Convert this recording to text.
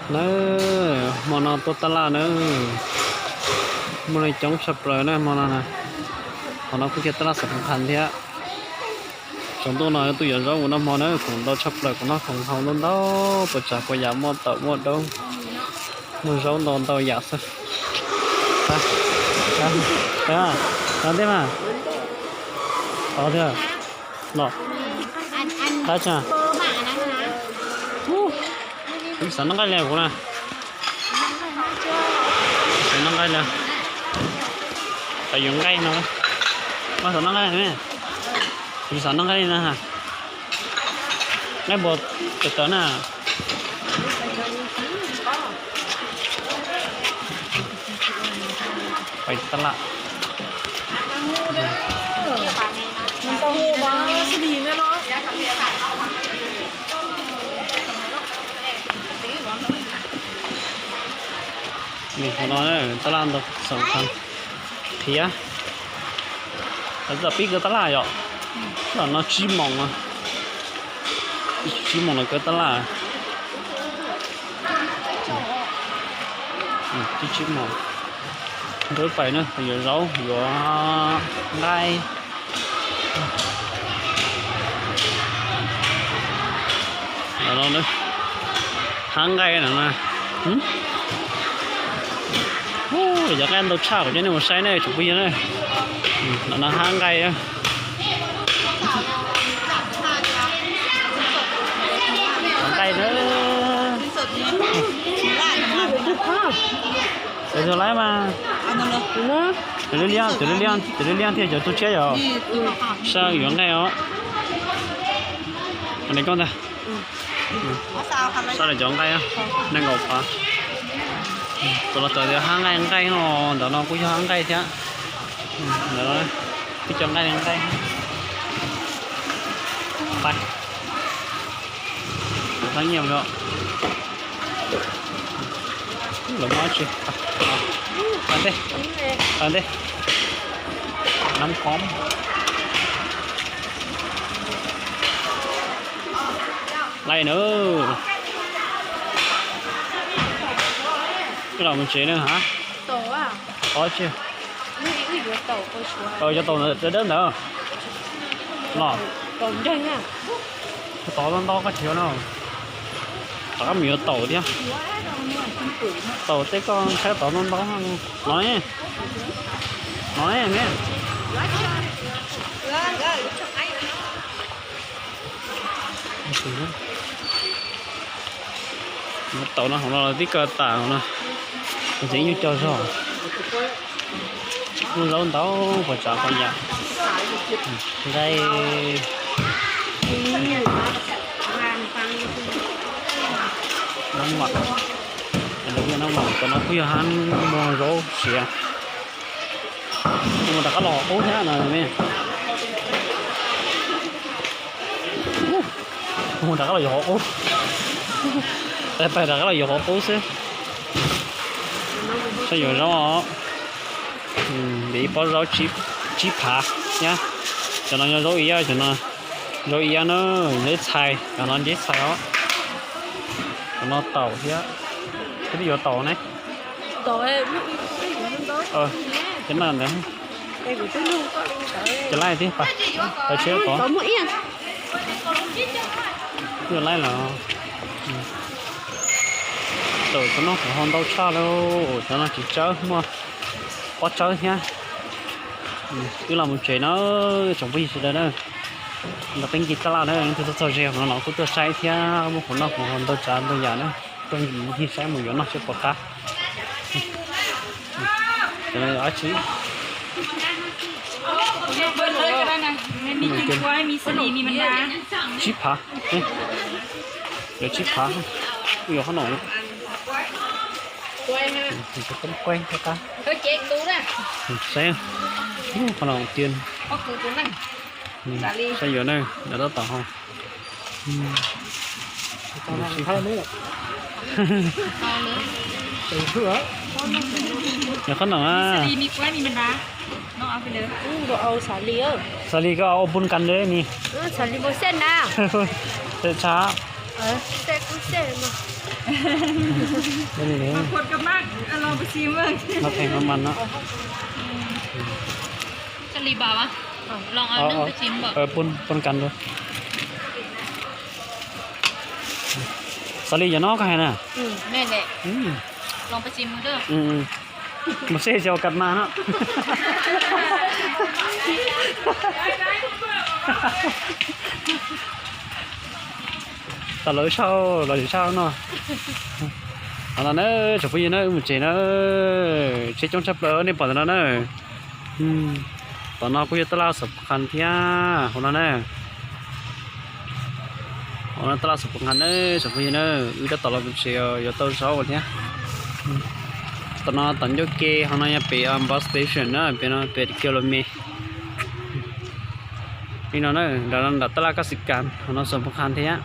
Na, hmo no tuaj taj laj na, muaj neeg coob tshaj plaws na hmo no na. Qhov no kuj yog taj laj Xam Phoos Khas thiab. Tsaus ntuj no tuaj yuav zaub ua noj hmo na, khoom ntau tshaj plaws, khoom noj khoom haus ntau ntau, puas tsav puas yam, muaj taum muaj doob, muaj zaub ntau ntau yam xwb. Ntej mas, tos tiag los. Tab tsa, kuv xav noj nqaij li kuv na. Xav noj nqaij li. Xav yuav nqaij no. Mas xav noj nqaij, kuv xav noj nqaij li na. Nqaij npua tawv tawv na. Pais taj laj. Qhov no taj laj ntau Xam Phoos Khas qhiav. Tam pib kawg taj laj yom. Tam no tsib moos, tsib moos los kawg taj laj. Tsib moos. Nkawd pais na, yuav zaub yuav nqaij. Hab nqaij no na. Cov nqaij ntau tshaj, kuv coj nej mus saib na tsoom phooj ywg na. No hab nqaij. Nqaij na. Tus laib mas, tus liab liab, tus liab liab thiaj cov tug tshiab yom. Sab yuav nqaij os. Koj ntag. Sab lawv cov nqaij, nees nkaum phav. Tus los txawm tias hab nqaij nqaij no, ntawm no kuj yog hab nqaij thiab. Ntawm no kuj cov nqaij nqaij. Pais. Tab nyiaj os. Lawv muab tsi. Pas ntej, pas ntej. Nab qoob. Laj na. Wb los mus tsev na hab. Ob tsi. Cov taum dawb dawb ntawd los. Tov ntau ntau koj tsis yuav no. Rov qab mus yuav taum thiab. Taum tej koj tshaib tov ntau ntau. No ne, no ne. Taum no hauv no tib kawg tas no. Ntxiv nyuj cog zog. Muaj zaub ntau puas tsav puas yam. Nqaij, noob vam, noob vam, cov no kuj yog hab muag zaub siav. Mus rov qab los qub thiab no. Mus rov qab los yuav qhov qub. Pais rov qab los yuav qhov qub xwb. Saib yuav zaub os. Ib pob zaub tsib phav thiab. Cov no yog zaub iab, cov no zaub iab na, ntxeb txhais, cov no ntxeb txhais os. Cov no taum thiab. Koj twb yuav taum ne? Cov no ntawd. Cov laij tib pas, tau tsheb tod. Yuav laij los. Taum cov no kuv ho ntau tshaj lauj, cov no tsis tsawb, muaj pob tsawb thiab. Wb los mus tsev na, tsoom phooj ywg sawv daws na. Nrog peb ncig taj laj na, leej twg tuaj txog ze no los kuj tuaj saib thiab, muaj khoom noj khoom haus ntau tsav ntau yam na, tuaj ncig saib mus yuav noj seb puas qab. Cov no dab tsi? Tsib phav, yuav tsib phav, yuav qhob noom. Saib, qhob noom tiag. Saib yuav na, nyob tab tom ho. Yog qhob noom a. Xav li koj ua pun kas li ni. Xav li pun xej na. Xej tshaj. Mas pheej mas mas no. Pon kas rau. Xav li yog no koj hais na. Mus seb xyov kas mas no. Tas lawv sau los yus sau no. Hauv no na, tsoom phooj ywg na, wb mus tsev na. Tsheb coob tshaj plaws nej pom ntawm no na. Tom no kuj yog tab laj Xos Pos Khas thiab hauv no na. Hauv no tab laj Xos Pos Khas na, tsoom phooj ywg na, wb tab tom los mus tsev yuav tau zaub thiab. Tom no tom ncauj ke hauv no yog pem bus station na, pem no pem kiv los me. Li no na, nram tab laj Kab Xis Kas hauv no Xos Pos Khas thiab.